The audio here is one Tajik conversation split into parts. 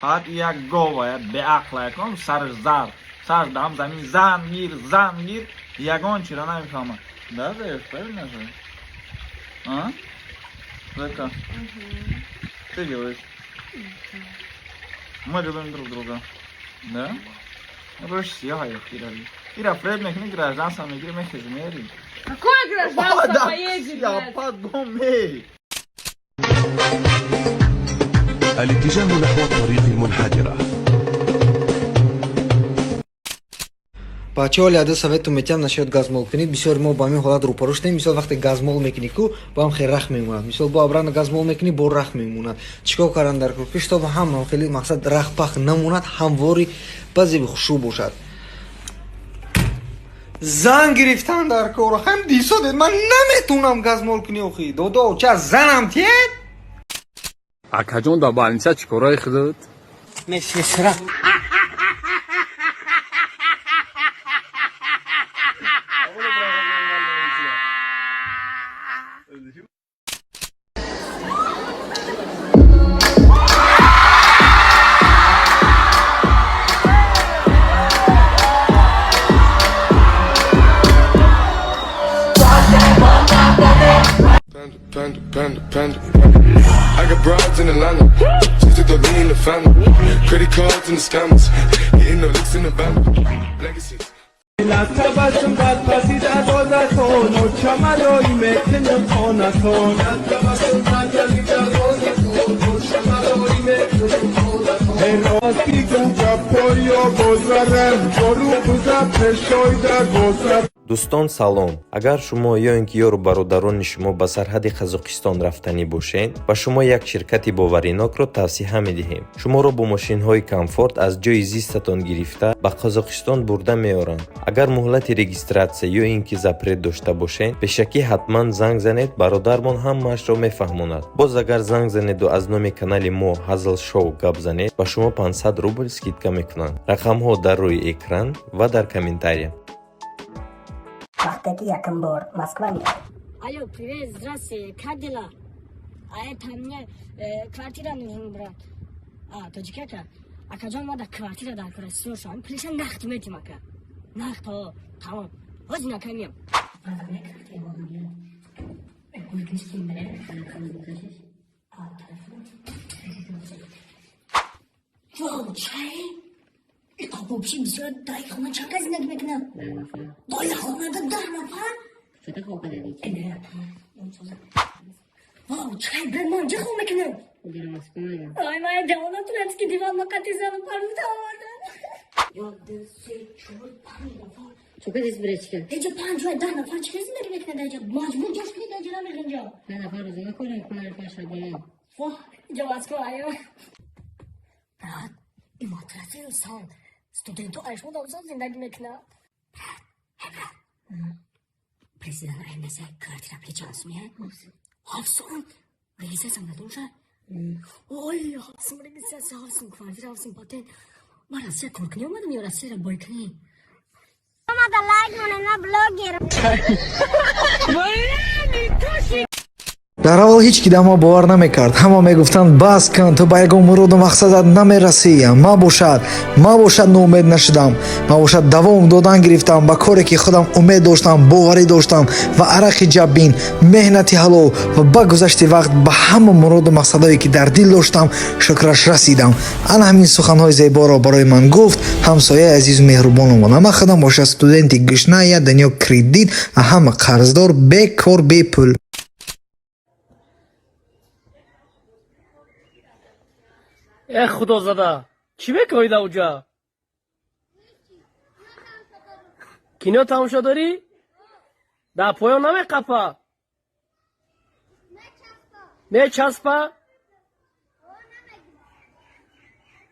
Фақат як гова, як беақла, якон сараш зард. Сараш даҳам замин, зан гир, зан гир, ягон чиро намефаҳмад. Да, Заюш, правильно же? А? Зайка, ты делаешь? Мы любим друг друга. Да? Рош сиёҳ ё хирави. Ира фред мекунӣ, гражданство мегири, мехези, мери. Какое гражданство, поедет, блядь? Подумай. الاتجاه نحو الطريق المنحدرة. Бачаҳо, ляда совету метиҳам насчёт газмолкунӣ. Бисёр мо ба ҳамин ҳолат рӯпарӯ шудем. Мисол, вақте газмол мекунӣ ку, бо ҳам хеле рах мемонад. Мисол, бо обратно газмол мекунӣ, бо рах мемонад. Чӣ кор кардан дар кор, ки чтобы ҳама хеле мақсад рах пах намонад, ҳамвори базеби хушрӯ бошад? Зан гирифтан дар кор. Ҳам дисодед, ман наметунам газмол кунӣ. Охи, додо, ча занам тиед? Акаҷон, дар больница чӣ корое худат? Медсестра. Panda, panda, panda, panda. I got broads in Atlanta. Just took the lean in the family. Credit cards and the scammers. Hitting the licks in the van. Legacies. Дӯстон, салом! Агар шумо ё ин ки ёру бародарони шумо ба сарҳади Қазоқистон рафтанӣ бошед, ба шумо як ширкати боваринокро тавсиҳа медиҳем. Шуморо бо мошинҳои комфорт аз ҷои зистатон гирифта, ба Қазоқистон бурда меоранд. Агар муҳлати регистратсия ё ин ки запрет дошта бошед, пешакӣ ҳатман занг занед, бародармон ҳамаашро мефаҳмонад. Боз агар занг занеду аз номи канали мо Ҳазл Шоу гап занед, ба шумо 500 рубл скидка мекунанд. Рақамҳо дар рӯи экран ва дар комментария. Вақте ки якум бор Москва меояд. Алло, привет, здрасте, как дела? А это мне квартира нужен, брат. А, тоҷикака? Акаҷон, ма да квартира дар кора срочно. Ам пулиша нақд метим, ака. Нақд, ҳо, тамом. Ҳозир нака миям. Брат, мне квартира можно, брат. А, телефон? Вау, чай? Вообще бисёр дар хона чанд кас зиндагӣ мекунад? Дар хонада 10 нафар? Вау, чай, брат, ман ҷа хоб мекунам? Ай, ман ҷавонам турецкий диван мақати зану пармита овардан. Як, ду, се, чор, панҷ нафар. Эҷа панҷ ва 10 нафар чӣ хел зиндагӣ мекунад дар иҷа? Маҷбур ҷош кунед, дар иҷа намеғинҷа. Воҳ, иҷа Москва, аё. Брат, ин матрасаи сан студентҳо айшон дар зиндагӣ мекунад. Брат, ҳе, брат. Президент аймеса квартира печан сумия? 7 сом? Регистрация надоша? Ой, 7 сом регистрация, 7 сом квартира, 7 сом патент. Ман Россия кор кунӣ омадам ё Россияро бой кунӣ? Омада лайк монед, ма блогер. Дар аввал ҳеҷ ки дар ма бовар намекард. Ҳама мегуфтанд: «Бас кун, ту ба ягон муроду мақсадат намерасӣ». Ма бошад ноумед нашудам. Ма бошад давом додан гирифтам ба коре, ки худам умед доштам, боварӣ доштам ва арақи ҷаббин, меҳнати ҳалол ва ба гузашти вақт ба ҳама муроду мақсадое, ки дар дил доштам, шукраш, расидам. Ана ҳамин суханҳои зеборо барои ман гуфт ҳамсояи азизу меҳрубонамон. Ама худам бошад студенти гушна, я дунё кредит, ҳама қарздор, бекор, бепул. Э, худозада, чӣ мекоҳӣ дар уҷа? Кино тамошо дорӣ? Дар поён намеқапа, мечаспа.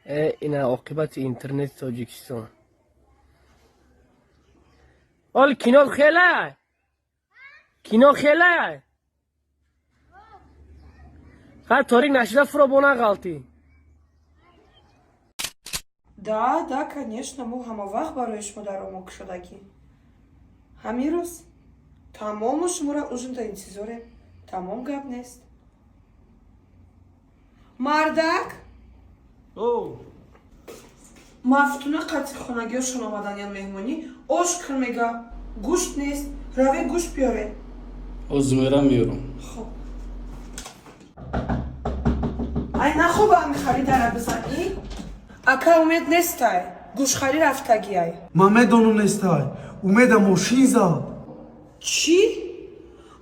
Э, ина оқибати интернети Тоҷикистон. Ҳол кино хеле, кино хеле. Хай, торик нашида фуро бо нағалтӣ. Да, конечно, мо ҳамавақт барои шумо даромо кушодагӣ. Ҳамин рӯз тамому шуморо ужинда интизорем. Тамом, гап нест. Мардак. О. Мафтуна қатъи хонагиёшон омадан ян меҳмонӣ, ош кун мега, гӯшт нест, раве гӯшт биёре. Ҳозир мерам, меёрам. Хоб. Ай, нахоба, ами харидара бизанӣ. Ака Умед нестай, гӯштхарӣ рафтагиай. Ман медонам, нестай. Умеда мошин зад. Чӣ?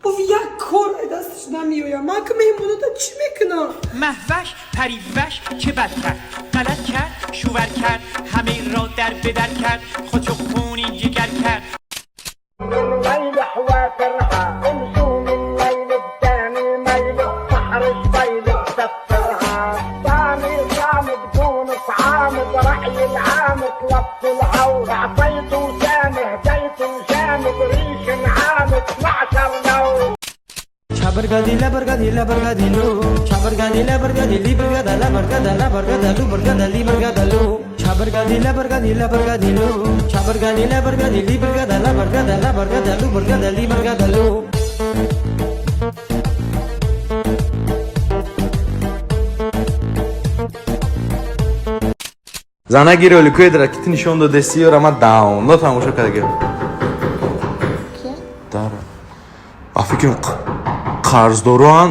Уф, як кор ай дасташ намеояд. Ман ки меҳмонота чӣ мекунам? مهوش پریوش چه بد کرد، غلط کرد، شوور کرد، همه را در بدر کرد، خودشو خونین جگر کرد. من حوافرها امشوا من ليل الثاني ميل بحر جبيل تسفرها طعمي طعم بدون طعام برأي العام طلبت العون أعطيته وسام هديته جامد ريش نعام 12 لون. Chabargadi labargadi labargadi lu, chabargadi labargadi libargada labargada labargada lu bargada libargada lu, chabargadi labargadi labargadi lu, chabargadi labargadi libargada labargada labargada lu bargada libargada lu. Занаги роликоедра ки ту нишон додеси, ёра ма даунло тамошо кардаги. Дар ба фикрам қарздороан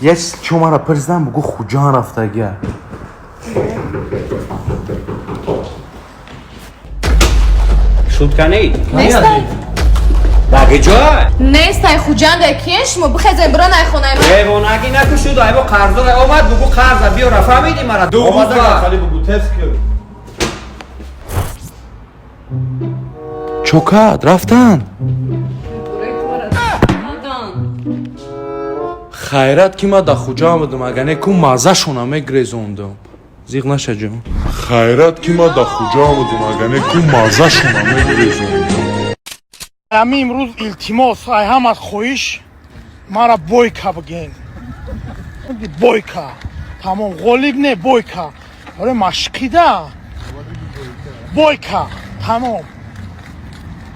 як чо мара пирсидан, бугу Хуҷан рафтагия. Шутканӣ? Нестай. Баги ҷой? Нестай, Хуҷанда. Киен шумо? Бихезай, бира най хонаи ман. Девонагӣ накушуд, айбо қарздор омад, бугу қарза биёра, фаҳмидӣ мара? Ду рӯз ба. Бугу тез ки. Чо кард рафтан? Хайрат ки ман дар Хуҷанд будам, агар не ку маззашона мегрезондам. Зиқ наша, ҷон. Хайрат ки ман дар Хуҷанд будам, агар не ку маззашона мегрезондам. Ами имрӯз, илтимос, ай ҳама хоҳиш, мара бойка бигем, бойка, тамом, ғолиб не, бойка, оре, машқида бойка, тамом.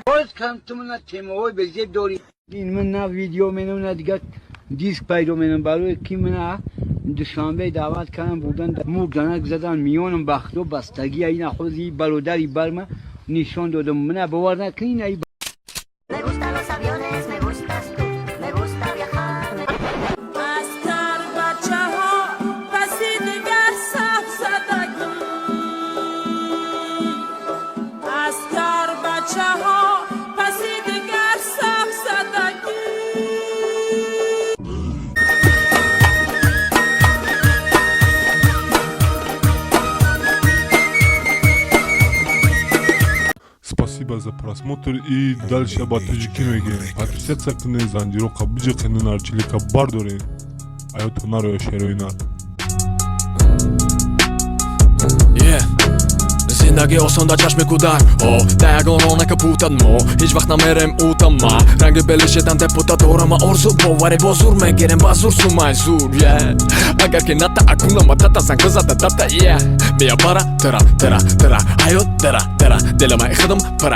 Боз кам ту мана темаҳои безеб дорӣ. Ин ман на видео менам, на дигар диск пайдо менам. Барои ки мана Душанбе даъват кардам, бурдан, мурданак задан миёнам, ба худо бастагия. Ина хози бародари барма нишон додам, мана бовар накунӣ, ай. Me gustan los aviones, me gustas tú, me gusta viajar. Аз карбачаҳо паси дигар саф задагӣ, аз карбачаҳо паси дигар саф задагӣ. Спасибо за просмотр и дальше ба тоҷикӣ мегӯем. Подписаться кунед, занҷироқа биҷиқену нарчилика бардоред. Аёто нароя шерои нар. Yeah. Зиндагӣ осон дар чашми кӯдак, о да ягон рона капутад, мо ҳеҷ вақт намерем утама, ранги белишедан депутат дорама, орзу боварӣ бо зур мегирем, ба зур сумай зур, yeah. Агар ки ната акуна матата занг бизада дата, yeah. Мия бара тра тра тра ҳаёт тра тра дилама худам пара.